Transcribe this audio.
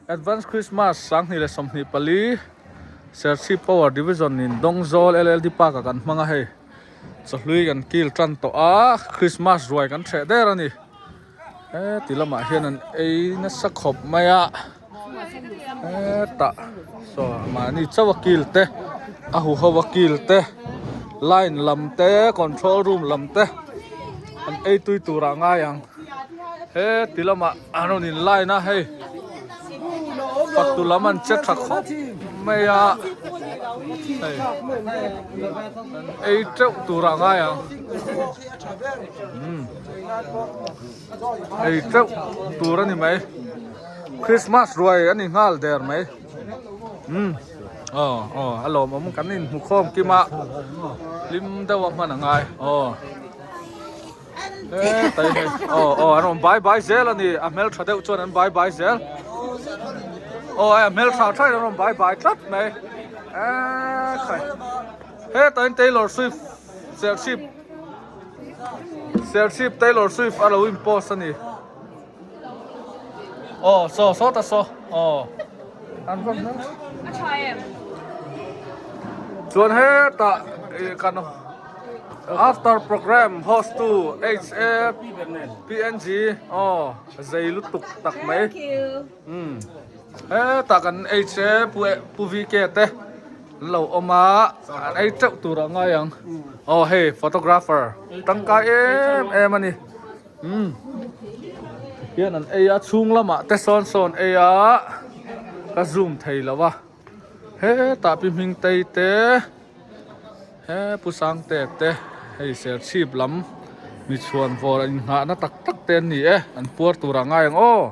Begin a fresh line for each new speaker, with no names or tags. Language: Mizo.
Advance Christmas 2024 Serchhip Power Division in Dawngzawl LLD Park ah kan hmang a hei chawhlui kan kil tan tawh a Christmas ruai kan hreh der a ni heti lamah hian an ei nasa khawp mai a hetah saw mahni chauh a kil te a huho a kil te line lam te control room lam te an ei tui tur ah ngai ang heti lamah an rawn in line a hei fatu lam an che tha khawp mai a hei an ei teuh tur ah ngai ang umm ei teuh tur a ni mai Christmas ruai a ni nghal der mai umm aw aw a lawmawm kan inhmu khawm kim a hlim deuh a hman a ngai aw. Hetai hei aw aw an rawn bai bai zel a ni a hmeltha deuh chuan an bai bai zel aw a hmeltha tha in an rawn bai bai tlat mai eee khai hetah hian Taylor Swift Serchhip Serchhip Taylor Swift a lo in post a ni aw saw sawta saw aw an rawn chuan hetah ih kan. After program host tu HA PNG aw zei lutuk tak mai umm hetah kan HA pu pu VK te an lo awm a an ei teuh tur a ngai ang aw hei photographer tangkai em em a ni umm hian an ei a chhung lamah te sawn sawn ei a ka zoom thei lo a hetah pi hming tei te. He Pu Sangte te hei Serchhip lam mi chhuan vawr a inngahna tak tak te an ni e, an puar tur ah ngai ang aw.